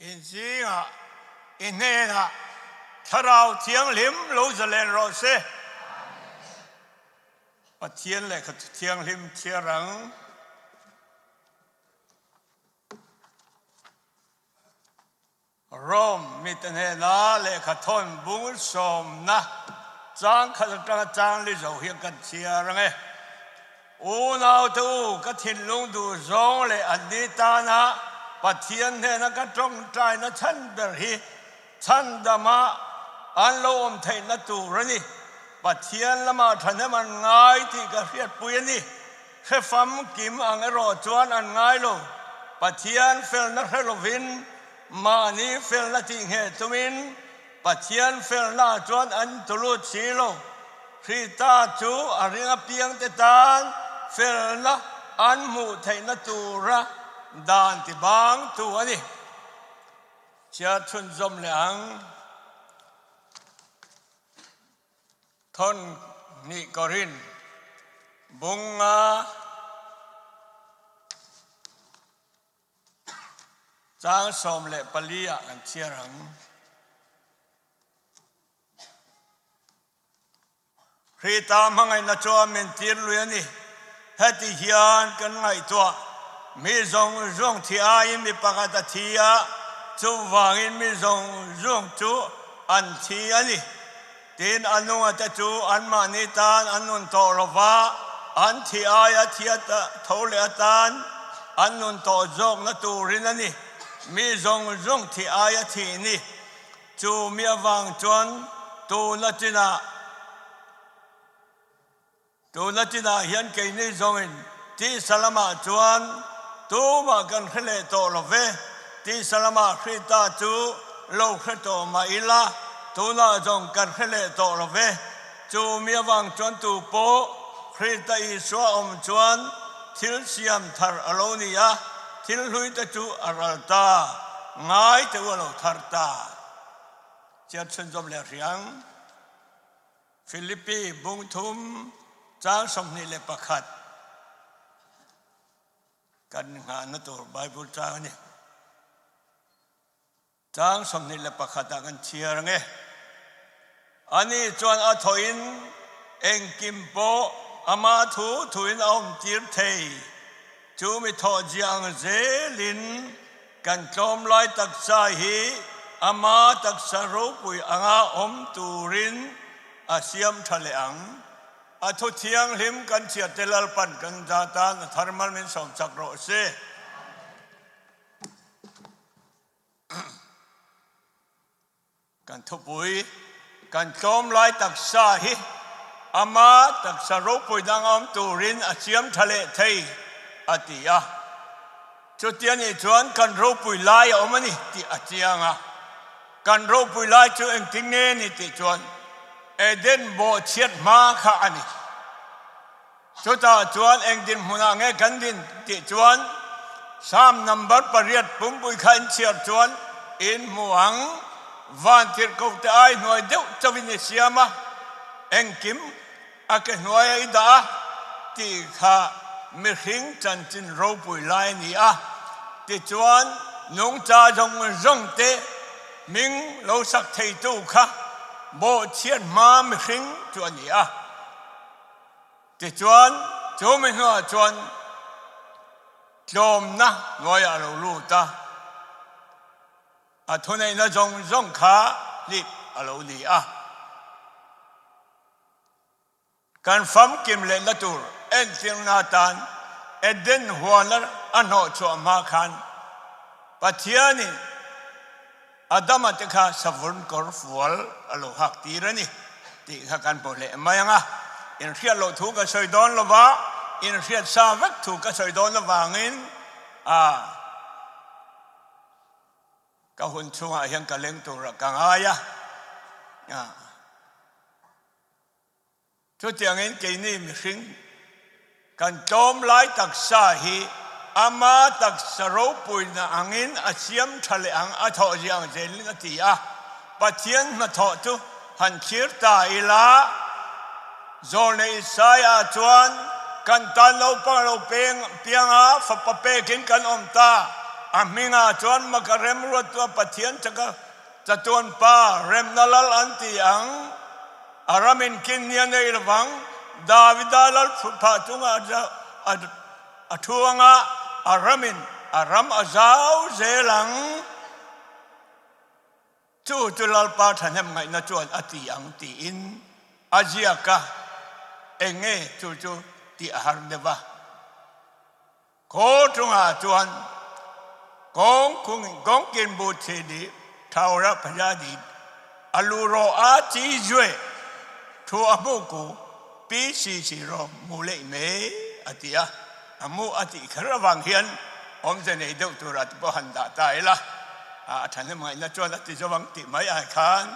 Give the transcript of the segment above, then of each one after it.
In zingah i hnenah Thlarau Thianghlim lo zalen rawh se. Pathian lehkha Thianghlim chhiar ang. Rome mite hnena lehkha thawn bung sawmna chang khat atanga chang li zo hian kan chhiar ang e. Unaute u, ka thinlung duh zawng leh an ni tana Pathian hnena ka tawngtaina chhan ber hi chhandama an lo awm theihna tur a ni. Pathian lamah thahnem an ngai tih ka hriatpui a ni. Hre famkim ang erawh chuan an ngai lo. Pathian felna hre lovin mahni felna tih ngheh tumin Pathian felna chuan an tulut si lo. Krista chu a ring apiangte tan felna an hmuh theihna tura dan ti bangtu a ni. Chhiar chhunzawm leh ang. Thawn hnih Korin bunga Chang 14 ah kan chhiar ang. Krista hmangaihna chuan min tir lui a ni. Heti hian kan ngaihtuah, mi zawng zawng thi aiin mi pakhat a thi a, chuvangin mi zawng zawng chu an thi a ni. Tin, a nungate chu anmahni tan an nun tawh lo va, an thi aia thia tho leh atan an nun tawh zawkna turin a ni. Mi zawng zawng thi aia thih ni. Chu mi avang chuan tuna chinah Tuna chinah hian keini zawngin tisa lamah chuan tumah kan hre leh tawh lo ve. Tisa lamah Krista chu lo hre tawh mah ila, tunah zawng kan hre leh tawh lo ve. Chu mi avang chuan tu pawh Krista Isua awm chuan thil siam thar a lo ni a, thil hlui te chu a ral ta, ngai te u a lo thar ta. Chiat chhunzawm leh hriang. Filipi bung thum chang 21 kan nghahna tur Bible chang a ni. Chang 21 ah kan chhiar ang e. Ani chuan a thawhin engkim pawh ama thu thuin a awmtir thei. Chu mi thawh ziang zelin kan tlawm lai taksa hi ama taksa ropui anga awm turin a siam tha leh ang. A thu thianghlim kan chhiat te Lalpan kan za tan a thar mal min sawm chak rawh se. Kan thupui, kan tlawm lai taksa hi ama taksa ropui dang awm turin a siam tha leh thei, a ti a. Chutia nih chuan kan ropui lai a awm a ni tih a chiang a. Kan ropui lai chu engtin nge ni tih chuan Eden bawhchhiat hma kha a ni. Chutah chuan eng dinhmunah nge kan din tih chuan Psalm number pariat pumpui kha in chhiar chuan in hmu ang. Van tirhkohte ai hnuai deuh chauhin i siam a, engkim a ke hnuaia i dah a tih kha mihring chanchin ropui lai a ni a. Tichuan nungcha zawng zawng te hming lo sak theitu kha bawhchhiat hma mihring chu a ni a. Tichuan, chu mi hnuah chuan tlawmna hnuaiah a lo lut a, a thuneihna zawng zawng kha hlip a lo ni a. Kan famkim lehna tur entirna atan Eden huana a hnawhchhuah hma khan Pathianin Adama te kha savun kawr fual a lo hak tir a ni tih kha kan pawh leh mai ang a. Inhriat loh thu ka sawi dawn lo va, inhriat sa vek thu ka sawi dawn avangin a ka hun chhungah hian ka leng turah ka ngai a. Chutiangin keini mihring kan tlawm lai taksa hi ama taksa ropuina angin a siam tha leh ang a thawh ziang zelin a ti a. Pathian hnathawh chu han thlir ta ila, Zawlnei Isaiah chuan kan tan naupang lo peng pianga fapa pekin kan awm ta. A hmingah chuan maka remruattua Pathian chaka chatuan Pa remna lal an ti ang. A ramin kin ni a nei lovang. Davida lal phutphah chungah a thu anga a ramin a ram a zau zel ang. Chu chu Lalpa thahnem ngaihna chuan a ti ang tiin a ziak a, eng nge chu chu tih a har deuh a. Khaw chungah chuan kawngkin bu thi dih Thawra phaya dih a lu rawh a chi zue thu a hmuh ku pi si si rawh mu leih mai a ti a, a mu a tih kher avang hian awmze nei deuh tura ti pawh han dah ta ila a thahnem ngaihna chuan a ti zo ang tih mai ai khan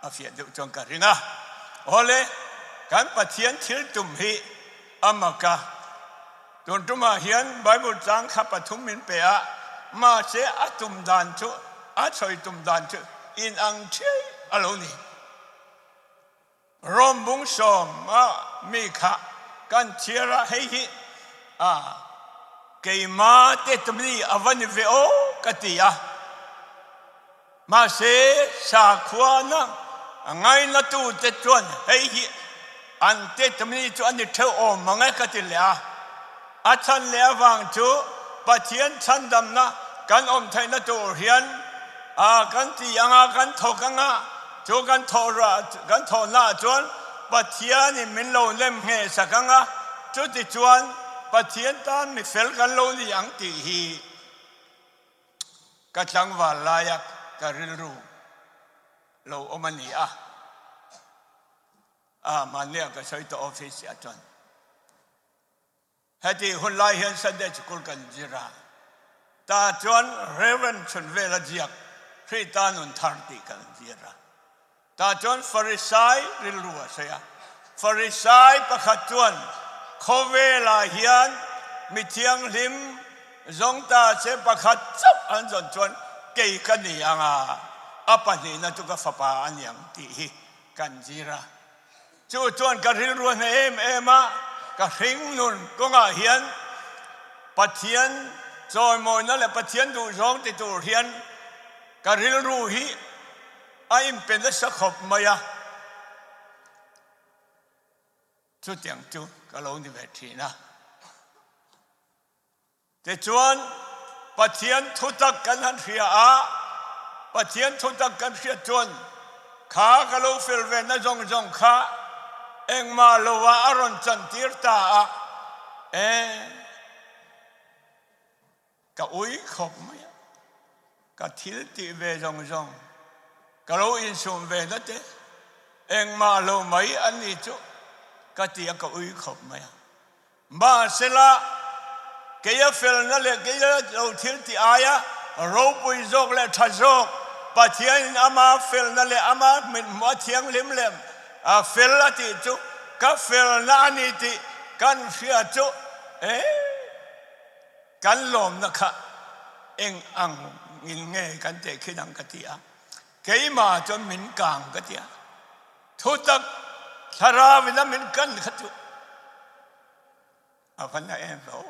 a fiah deuh chuan ka ring a. Awle, kan Pathian thil tum hi a mak a. Tun tumah hian Bible chang kha pathum min pe a, mahse a tum dan chu, a sawi tum dan chu inang thiai a lo ni. Rom bung sawma mi kha kan chhiar a, hei hi a keima te tumni a va ni ve aw ka ti a. Mahse, sakhuana ngainatute chuan hei hi an tetmi chu an i theuh awm mang e ka ti leh a. A chhan leh avang chu Pathian chhandamna kan awm theihna tur hian a kan ti anga kan thawk anga chu kan thawh kan thawhnaah chuan Pathianin min lo lem ngheh sak anga chutichuan Pathian tan mi fel kan lo ni ang tih hi Ka tlangval laia ka rilru lo awm a ni a, a mahnia ka sawi tawh office ah chuan heti hun lai hian Sunday School kan zir a, tah chuan Reverend Chhunvela ziak Krita nun thar tih kan zir a. Tah chuan Farisai rilru a sawi a. Farisai pakhat chuan, Khawvelah hian mi thianghlim zawng ta che pakhat chauh an zawn chuan kei ka ni ang a, a pahnihna chu ka fapa a ni ang tih hi kan zir a. Chu chuan ka rilru a hne em em a, ka hringnun kawngah hian Pathian chawimawina leh Pathian duhzawng ti tur hian ka rilru hi A inpe nasa khawp mai a, chutiang chu ka lo ni ve thin a. Tichuan, Pathian thutak kan han hria a, Pathian thutak kan hriat chuan kha ka lo fel ve na zawng zawng kha engmah lovah a rawn chantir ta a, e. Ka ui khawp mai a, ka thil tih ve zawng zawng ka lo insum ve na te, engmah lo mai an ni chu ka ti a, ka ui khawp mai a. Mahsela, keia felna leh keia lo thil tih aia ropui zawk leh tha zawk Pathianin ama felna leh ama mithmuh a thianghlim leh a fel a tih chu ka felna a ni tih kan hria chu e. Kan lawmna kha eng ang in nge kan teh khin ang ka ti a, keimah chuan min kang ka ti a, thutak thlarau in a min kan kha chu a va na em ve aw,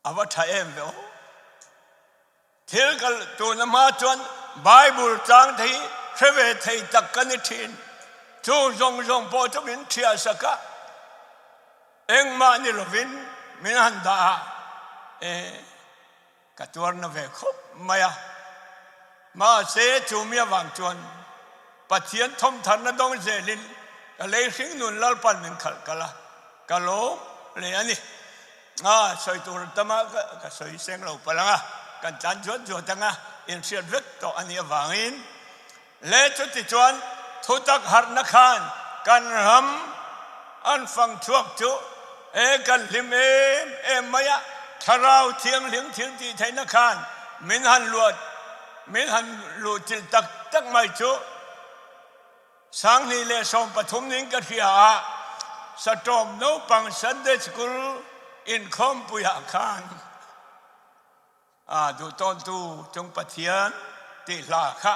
a va tha em ve aw. Thil ka tuna hma chuan Bible chang te hi hre ve thei tak ka ni thin. Chu zawng zawng pawh chu min thiah sak a, engmah ni lovin min han dah a, e, ka tuarna ve khawp mai a. Mahse, chu mi avang chuan Pathian thawmtharna dawng zelin ka lei hringnun Lalpan min khalh kal a, ka lawm hle a ni. A sawi tur tama ka sawi seng lo palh ang a, kan tlan zuat zuat ang a, inhriat vek tawh a nih avangin le chuti chuan thutak harhna khan kan ram an fang chhuak chu e kan hlim em em mai a, thlarau thianghlim thil tih theihna khan min han luat min han luhchilh tak tak mai chu. 2013 ning ka hria a, Satawm naupang Sunday School inkhawmpuiah khan a duhtawntu chung Pathian tih hla kha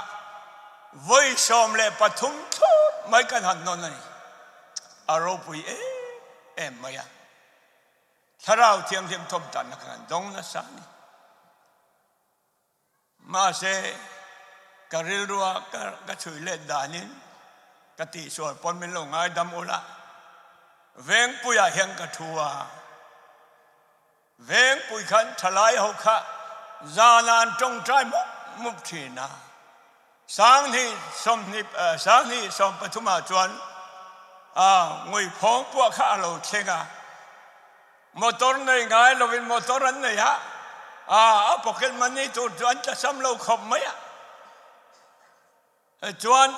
vawi 13 thlawt mai kan han nawn a ni. A ropui em em mai a. Thlarau Thianghlim thawmtanna kha kan dawng nasa a ni. Mahse, ka rilrua ka chhui let danin ka tihsual pawn min lo ngaidam ula, Vengpuiah hian ka thu a. Vengpui khan thalai ho kha zana an tawngtai mup mup thin a. Sanghnih sawmhnih 20 13 ah chuan nguiphawng puah kha a lo thleng a. Motor nei ngai lovin motor an nei a, a pocket money tur chu an tlasam lo khawp mai a. Chuan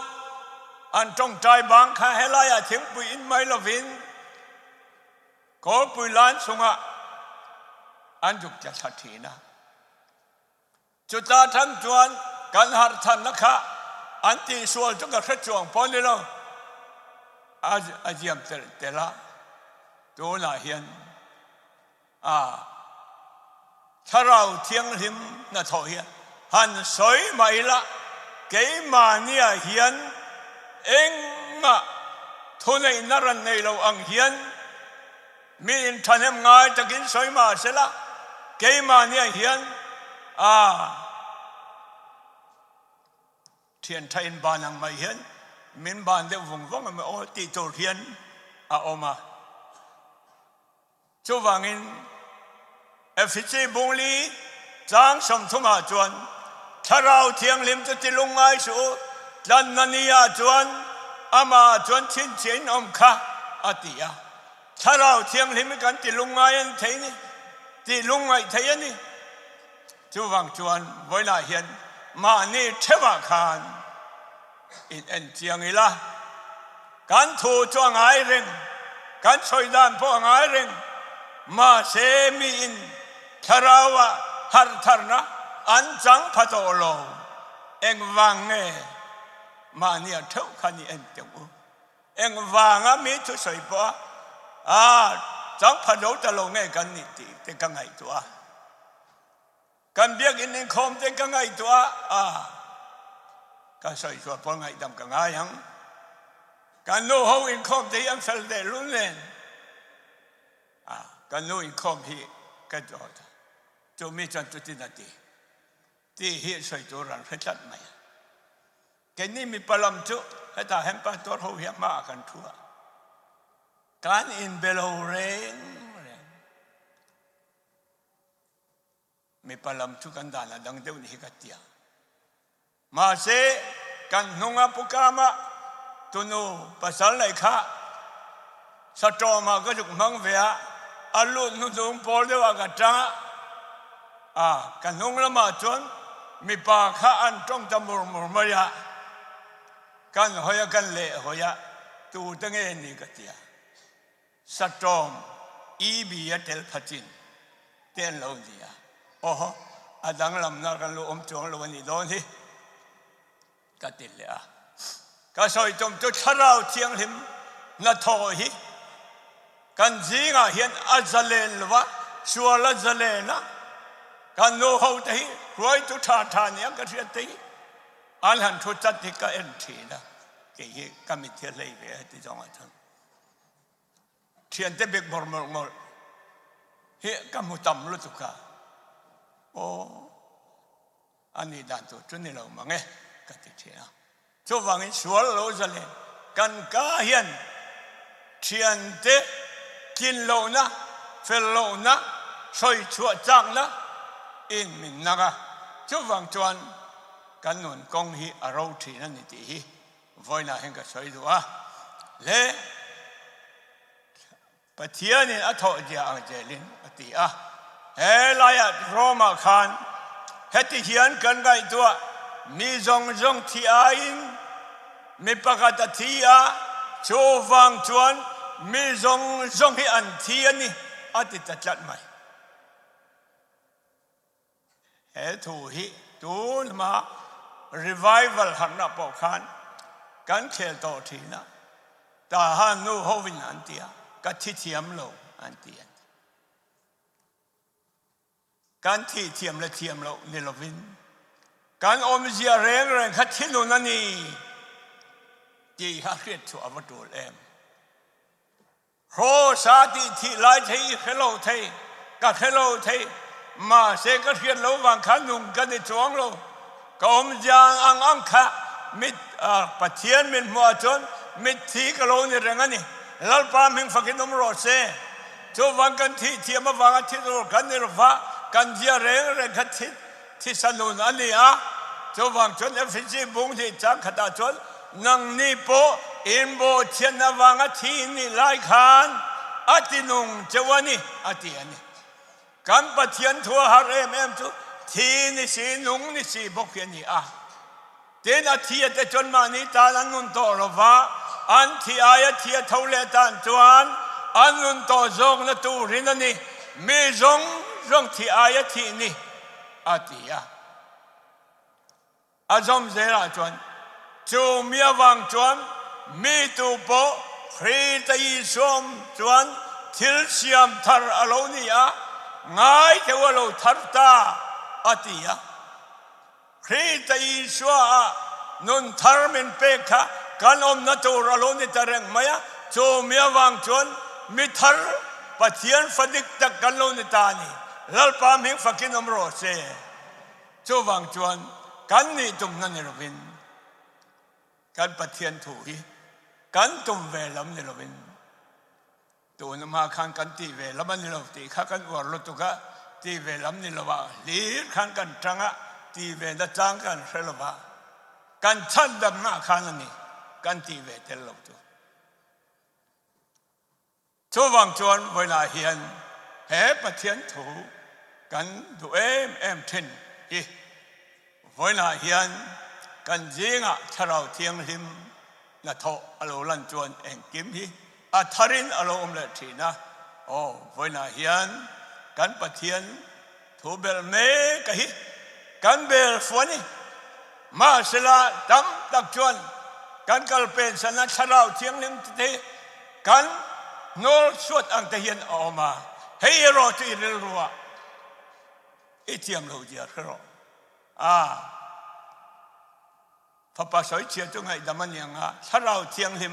an tawngtai bang kha helaiah thingpui in mai lovin Kawlpui lan chungah an zuk tla thla thin a. Chuta tang chuan kan harh thanna kha an tihsual chu ka hre chuang pawh ni lo. A ziam telh telh a, tunah hian a Thlarau Thianghlim hnathawh hian han sawi mah ila keimahniah hian engmah thuneihna ran nei lo ang hian Mi in thahnem ngai takin sawi mah sela, keimahniah hian a thian tha in ban ang mai hian min ban deuh vung vung em aw tih tur hian a awm a. Chuvangin Efesi bungli tlang 30 ah chuan Thlarau Thianghlim chu ti lungngai suh u, tlanna ni ah chuan amah ah chuan chhinchhiah in awm kha a ti a. Thlarau Thianghlim hi kan ti lungngai a ni thei ni, ti lungngaih thei a ni. Chuvang chuan vawilah hian mahni theuhah khan in en chiang ila, kan thu chu a ngai reng, kan sawi dan pawh a ngai reng, mahse miin Thlarauah harhtharna an chang pha tawh lo, engvang nge mahnia theuh khan i en teuh u? Engvanga mi thusawi pawh a chang pha lo ta lo nge kan nih tih te ka ngaihtuah a. Kan biakinn inkhawm te ka ngaihtuah a, ka sawi chhuah pawl ngaihdam ka ngai ang. Kan nu ho inkhawm te hi an fel teh lul nen a, kan nu inkhawm hi ka zawt a, chu mi chuan chutin a ti tih hi sawi tur an hre tlat mai a. Keini mipa lam chu hetah hian pastor ho hi a hmaah kan thu a, kan inbe lo reng reng. Mipa lam chu kan dan a dang deuh ni hi ka tia. Mahse, kan hnunga Pu Kama tunu pasal nei kha Satawmah ka zuk hmang ve a, a lut hnuhnung pawl deuhah ka tang a, A, ka hnung lamah chuan mipa kha an tawng ta mur mur mai a, kan hawi a, kan leh hawi a, tute nge ni ka ti a, Satawm EB a tel pha chin te an lo ni a, aw, a danglamna kan lo awm chuang lo a nih dawn hi ka ti leh a. Ka sawi tum chu Thlarau Thianghlim hnathawh hi kan zingah hian a zalen lo va, sual a zalen a, kan nu ho te hi hruaitu tha tha nia ka hriat te hi an han thu chat hi ka en thin a, kei hi ka mitthi a hlei ve a ti zawngah chuan thiante bik bawr mawlh mawlh hi ka hmu tam lutuk a, aw. A nih dan tur chu ni lo mang e, ka ti thin a. Chuvangin sual lo zalen kan ka hian thiante tlin lohna, fel lohna, sawi chhuah chakna in min nak a. Chuvang chuan kan nun kawng hi a ro thin a ni tih hi vawiinah hian ka sawi duh a. Le. Pathianin a thawh zia ang zelin a ti a. He laiah Rome-ah khan heti hian kan ngaihtuah, Mi zawng zawng thi aiin mi pakhat a thi a, chuvang chuan mi zawng zawng hi an thi a ni, a ti ta tlat mai. He thu hi tun hma revival harhna pawh khan kan khel tawh thin a, Tahan nu hovin an ti a, ka thi thiam lo an ti a ti. Kan thih thiam le thiam loh ni lovin kan awmzia reng reng kha thinun a ni tih kha hriat chhuah a va tul em. Hrawsa tih thih lai thei i hre lo thei, ka hre lo thei, mahse ka hriat lo vang khan nung ka ni chuang lo. Ka awmzia ang ang kha mit Pathian min hmuh ah chuan mitthi ka lo ni reng a ni. Lalpa hming fakin awm rawh se. Chuvang kan thih thiam avanga thi tur kan ni lova, kan zia reng reng kha thi thisa nun a ni a. Chuvang chuan Efesi bung hnih chang khatah chuan nangni pawh inbawhchhiat avanga thi in nih lai khan a ti nung cheu a ni, a ti a ni. Kan Pathian thu a har em em chu thi ni si, nung ni si bawk hi a ni a. Tin, a thi ate chuan mahni tan an nun tawh lo va, an thi aia thi a tho leh tan chuan an nun tawh zawkna turin a ni, mi zawng zawng thi aia thih ni, a ti a. A zawm zelah chuan, Chu mi avang chuan mi tu pawh Krista Isua awm chuan thil siam thar a lo ni a, ngai deuh a lo thar ta, a ti a. Krista Isua ah nun thar min pek kha kan awmna tur a lo ni ta reng mai a, chu mi avang chuan mi thar Pathian fa dik tak kan lo ni ta a ni. Lalpa hming fakin awm rawh se. Chuvang chuan kan nih tumna ni lovin kan Pathian thu hi kan tum ve lam ni lovin tuna hma khan kan tih ve lam a ni lo tih kha kan uar lutuk a, tih ve lam ni lovah hlir khan kan tang a, tih ve na chang kan hre lova kan chhandamna khan a ni kan tih ve tel lo chu. Chuvang chuan vawilah hian he Pathian thu kan duh em em thin hi vawilah hian kan zingah Thlarau Thianghlim hnathawh a lo lan chuan engkim hi a tharin a lo awm leh thin a. Aw, vawilah hian kan Pathian thu belh mek a hi kan bel fu a ni. Mahsela tam tak chuan kan kal pensan a Thlarau Thianghlim te hi Kan hnawl suat ang te hian a awm a, hei erawh chu i rilru ah i thiam lo zia hre rawh. A Fapa sawichhia chu ngaihdam a ni ang a, Thlarau Thianghlim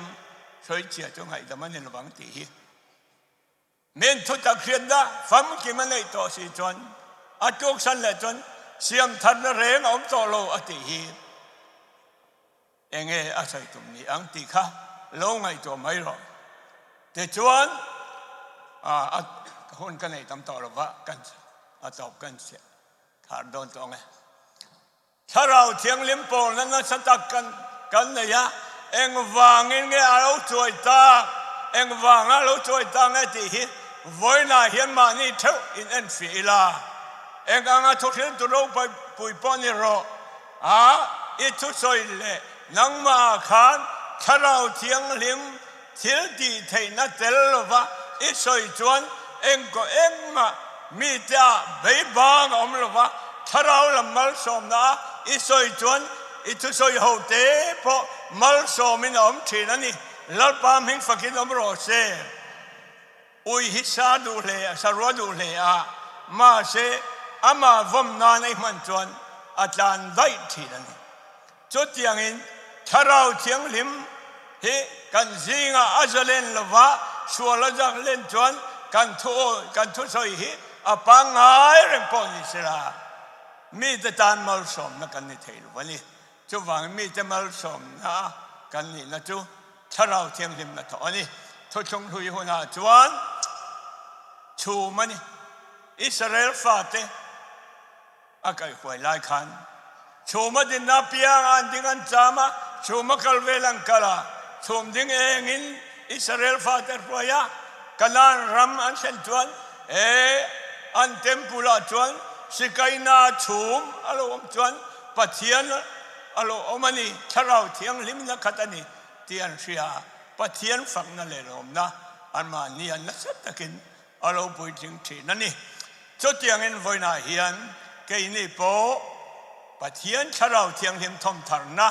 sawichhia chu ngaihdam a ni lovang tih hi min thutak hriatna famkim a neih tawh si chuan a tluksan leh chuan siamtharna reng a awm tawh lo a tih hi. Enge a sawi tum ni ang tih kha lo ngaihtuah mai rawh. Tichuan a hun ka nei tam tawh lo va, kan a tawp kan thar dawn tawh ang e. Thlarau Thianghlim pawlna nasa tak kan kan nei a, engvangin nge a lo chuai tak, engvanga a lo chuai tak nge tih hi vawiinah hian mahni theuh in enfiah ila, eng anga thuhriltu ropui pawh ni rawh. A i thusawi leh nangmah khan Thlarau Thianghlim thil tih theihna tel lova i sawi chuan engkaw engmah mite ah beibang a awm lova, Thlarau lam malsawmna a i sawi chuan i thusawi ho te pawh malsawmin a awm thin a ni. Lalpa hming fakin awm rawh se. Ui hi sa duh hle a, sarua duh hle a, mahse amah vawm nan a i hman chuan a tlan daih thin a ni. Chutiangin Thlarau Thianghlim hi kan zingah a zalen lova, sual a zak len chuan kan thu kan thusawi hi a pangngai reng pawh ni sela, mite tan malsawmna kan ni thei lo a ni. Chuvangin mite malsawmna kan nihna chu Thlarau Thianghlimna thawh a ni. Thuthlung hlui hunah chuan chhum a ni. Israel fate a kaihhuai lai khan chhum a dinna apiangah an ding an cham a, chhum a kal vel an kal a, chhum ding engin Israel fate hruai a, Kanaan ram an thlen chuan he an temple ah chuan sikaina chhum a lo awm chuan Pathian a lo awm a ni, Thlarau Thianghlimna khat a ni tih an hria a, Pathian fakna leh lawmna anmahni an nasa takin a lo puitling thin a ni. Chutiangin vawiinah hian keini pawh Pathian Thlarau Thianghlim thawmtharna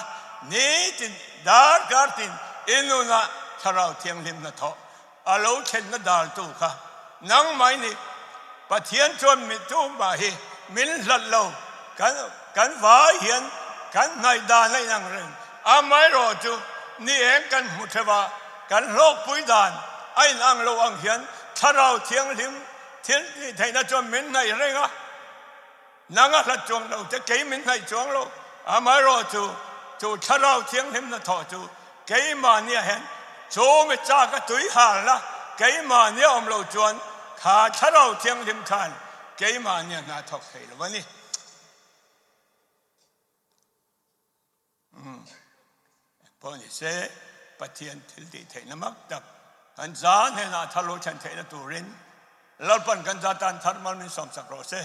nitin darkar tin i nunah Thlarau Thianghlim hnathawh a lo thlenna daltu kha nangmah i ni. Pathian chuan mi tumah hi min hlat lo, kan kan vai hian kan hnaih dan a inang reng. Amaherawh chu ni eng kan hmu theuh a, kan hlawkpui dan a inang lo ang hian Thlarau Thianghlim thil tih theihna chuan min hnaih reng a. Nang a hlat chuang lo te, kei min hnaih chuang lo. Amaherawhchu, chu Thlarau Thianghlim hnathawh chu keimahniah hian chu mi chak a tui hal a, keimahnia awm lo chuan kha Thlarau Thianghlim khan keimahnia hna thawk thei lo a ni. Umm. Pawh ni se, Pathian thil tih theihna mak tak kan za hnenah thar lo thlen theihna turin Lalpan kan za tan thar mal min sawmsak rawh se.